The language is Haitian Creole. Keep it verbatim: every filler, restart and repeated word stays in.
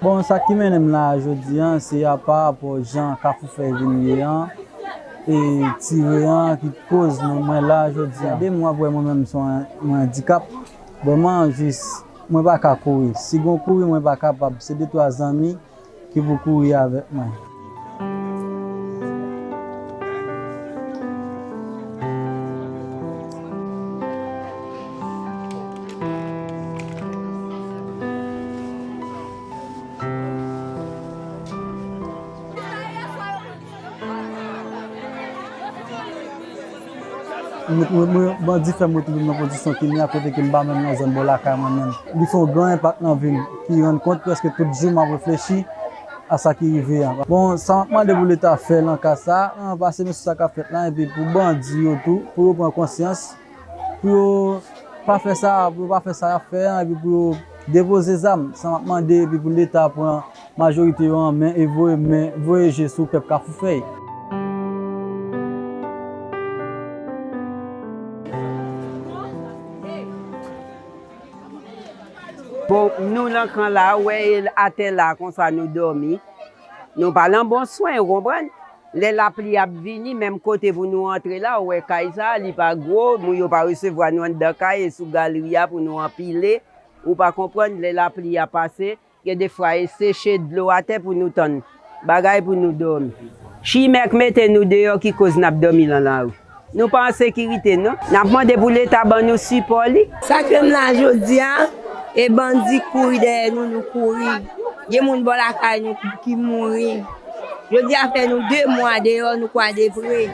Bon, sa ki mennen m la jodi a, se a pa rapò jan Kafou Fèy vin ye an, e tire an ki koz mwen, mwen la jodi a. De mwa apre mwen menm son, mwen andikap. Vrèman, jis, mwen pa ka kouri. Si gon kouri, mwen pa kapab. Se de twa zanmi ki pou kouri avèk mwen. Mwen, mwen, mwen, bandi fè m retwouve m nan pozisyon ke m ye a, kote ke m pa menm nan zòn bò lakay mwen menm. Li fè yon gran enpak nan vi m, ki rann kont prèske tout jou m ap reflechi a sa ki rive a. Bon, sa m ap mande pou Leta fè nan ka sa a, pase men sou sa k ap fèt la, epi pou bandi yo tou, pou yo pran konsyans, pou yo pa fè sa, pou yo pa fè sa y ap fè a, epi pou yo depoze zam. Sa m ap mande, epi pou Leta pran majorite yo an men e voye men, voye je sou pèp Kafou Fèy. Bon, nou nan kan la, ou wè, e atè la, konsa nou dòmi. Nou pa nan bon swen, ou konprann? Lè lapli ap vini, menm kote pou nou antre la, ou wè kay sa, li pa gwo, moun yo pa resevwa nou anndan kay, e sou galri a pou nou anpile. Ou pa konprann, lè lapli a pase, gen defwa e seche dlo atè pou nou tann bagay pou nou dòmi. Chimè k mete nou deyò ki koz n ap dòmi nan lari. Nou pa an sekirite non. N ap mande pou Leta ban nou sipò li. Sa k fè m la jodi a, e bandi kouri dèyè nou, nou kouri. Gen moun bò lakay nou ki mouri. Jodi a fè nou de mwa deyò, nou kwa depre.